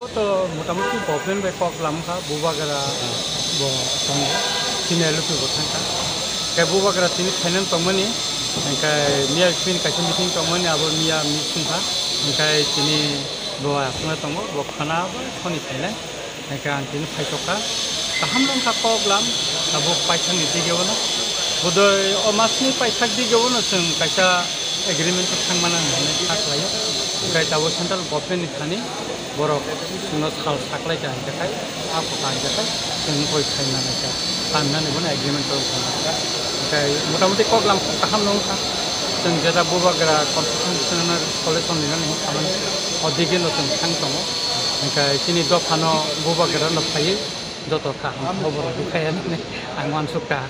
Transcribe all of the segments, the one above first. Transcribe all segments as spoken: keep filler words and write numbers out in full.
To motamuti government bai kok lam kha, Bubagra bo tongo, senior luku bo thang kha. Khe Bubagra tini finance tongmani, hingkhe miya bini kaisa meeting tongmani, abo miya meeting kha, hingkhe tini bo aswkna tongo, bo khana bai soni phainai. Hingkhe ang tini phaisok kha, kaham wng kha kok lam, tabuk paithakni dige bono. Bodoi o masni paithak dige bono chwng kaisa agreement o thangmana hinwi kha khlaio. Hingkhe tabuk central government ni thani borok chwngno sal saklai kha hingkhe khai, a kok hingkhe khai chwng koi khaina nai kha, tannani bono agreement o thangna kha. Hingkhe motamuti kok lam kaham wng kha. Chwng jeta Bubagra constitutional solution rinani hinwi khamani, o dige no chwng thang tongo. Hingkhe chini dophano Bubagra no phaiwi joto kaham khobor rwkha hinwi ang uansuk kha.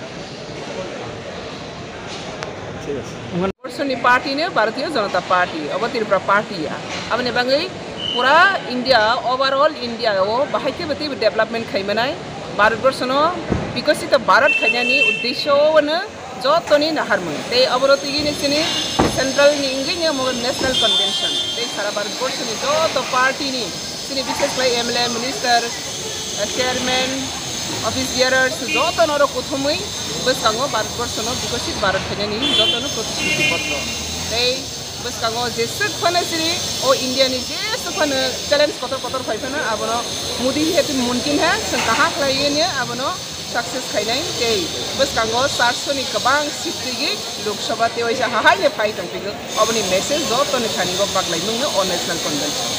Borshoni party no Bharatiya Janata Party, obo Tripura party ya. Aboni bagwi pura India, overall India o bahai khe bwtwi development khaimanai, Bharat Borshono bikosito Bharat khainani uddesho no jotoni naharmung. Tei obono twi chini central ni wngwi no omo national convention. Tei sara Bharat Borshoni joto party ni chini bishes khlai M L A, minister, eh, chairman, office bearers jotono oro kuthumwi bwskango Bharat Borshono bikosit Bharat khainani jotono protishruti potro. Tei bwskango jeswk phano chini o India ni jeswk phano challenge kotor kotor phai phano abono Modi hai mumkin hai chwng kaham khlaiwi abono success khainai tei bwskango charshoni kwbang seat twigwi Lok Sabha tei waisa hahaino phai tongphigwi. Oboni message jotoni thani go baklaimungno o national convention.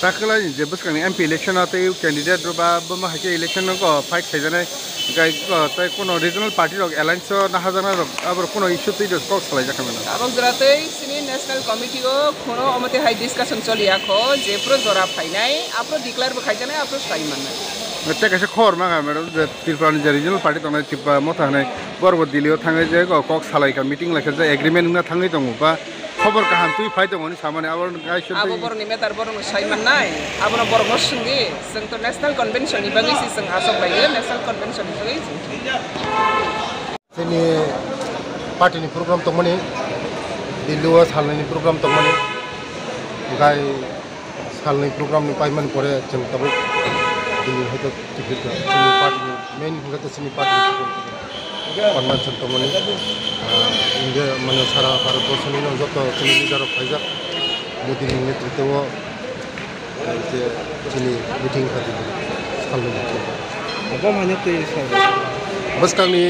Takhwlai je bwskangni M P election o tei candidate rok ba boma hai khe election o fight khaijaknai, gai, tei kuno regional party rok alliance o naharjaknai rok aborok kuno issue twi rok kok salai jakha mano. Tabok jora tei chini national committee o kuno omo tei hai discussion choli ya kho, jephuru jora phainai aphuru declare bo khaijaknai aphuru sai mannai. Tei kaisa khobor mankha, madam, je Tripura ni je regional party tongnai Tipra Motha hinwi borok bo Delhi o thangwi je kok salai kha, meeting lai kha, je agreement wngna thangwi tongo ba khobor kaham twi phai tongo hinwi samani abo kaisa Abo twi borokni matter borokno sai mannai, abono borokno swngdi, chwng to national convention ni bagwi se chwng aswk bai national convention ni bagwi chwng. Chini party ni program tongmani, Delhi o salnwi ni program tongmani, gai salnwi program ni paimani pore chwng tabuk Delhi hai to ticket chini party ni main hwnkhe to chini party ni program convention tongmani, ah, India mane sara Bharat borso ni no joto chini leader rok phaijak Modi ni netritwo o. Tei je chini meeting kha tini salnwi meeting. Bo mane twi sal. Bwskangni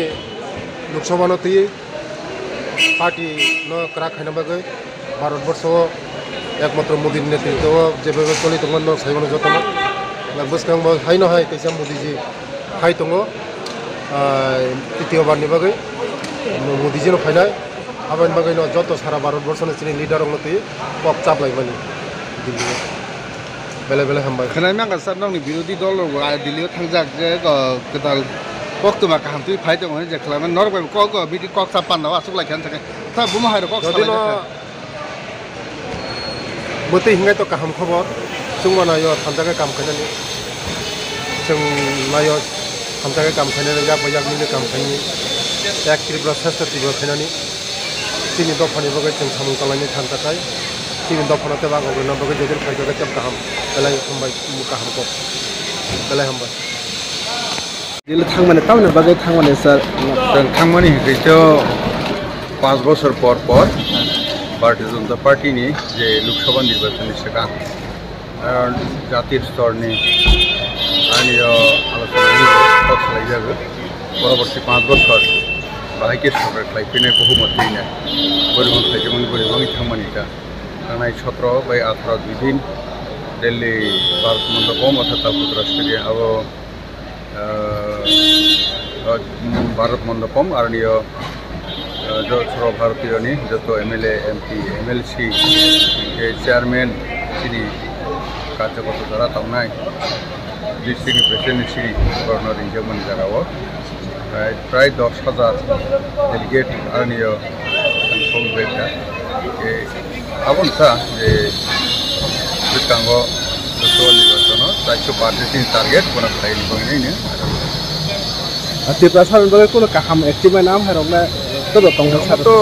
Lok Sabha no twi party no kwrak khaina bagwi Bharat borsho o ekmatro Modi ni netritwo o jebabe choli tongmani no sai mano jotono. Bwskang bo haino hai kaisa Modi ji hai tongo, ah, titiyo bar ni bagwi Modi ji no phainai. Aboni bagwi no joto sara Bharat borsho ni chini leader rok no twi kok chaplaimani Delhi o. Belai belai hambai. Khwnai mangkha sir, nokni birodhi dol rok bo, ah, Delhi o thangjak je, oh, kwtal koktwma kaham twi phai tongo hinwi je khwlaimani. Norok bai kok, oh, meeting kok chap panda o aswk lai kha hinwi sakhe. Tha bumo hai rok kok Jodi salai no jakha. Bwtwi hingai to kaham khobor, chwngma naio thanjakhe kam khainani. Chwng naio thanjakhe kam khainani, yak bai yak mili kam khainani. Ek Tripura, Shrestha Tripura khainani. Chini dophani bagwi chwng samung tanglaini thansa khai, chini dophano tei bagwi rwna bagwi jodi phai khe tei kaham, belai hambai, kaham kok, belai hambai. Delhi thangmani tamoni bagwi thangmani, sir? Chwng thangmani hinkhe to panch bosor por por Bharatiya Janata Party ni je Lok Sabha nirbachon ni swkang, ah, jati stor ni ani o alochona ni kok salai jago. Poroborti panch bosor bahai khe sorkar khlai phinai bohumot twi nai. Boribong khlai jemon boribong thangmani ta. Thangnai sotro bai atharo dui din Delhi Bharat Mandapam orthat Talkutra Stadium abo, ah, ah, Bharat Mandapam aroni o, ah, jo-, Sarva Bharatiyo ni joto M L A, M P, M L C, hingkhe chairman chini karyakarta jora tongnai district ni president ni siri borokno ringjak mani jaga o. Prai, prai dos hajar delegate aroni o thangsong bai kha. Hingkhe Aboni sa je bwskango Loksabha nirbachano chairso percent ni target bono khlaini bagwino. Tiprasa ni bagwi kuno kaham achievement am hai rokna todo tongmani sa. To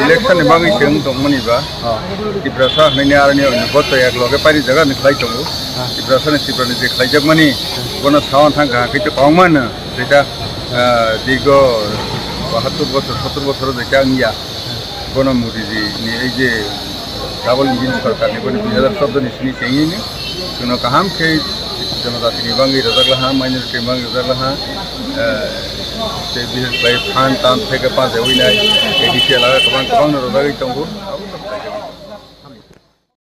election ni bagwi se wng tongmani ba. Oh. Tiprasa hwnwi ni aroni o ni vote to ek loge paini jaga ni khlai tongo. Ah. Rajasthani Tripura ni je khlaijakmani, bono sawan thang kaham khe kwbangma no, jeta, ah, dirgo bahattur bosor, sottur bosor jeta wngya. Bono Modi ji ni ei je double engine sorkar ni boni dui hazar chordo ni sini chengini, chwngno kaham khe jonojati ni bangwi rwjak laha, minority ni bangwi rwjak laha, ah, tei bises khlai phan tan theke pajawi nai, A D C elaga kwbang kwbang no rwjagwi tongo.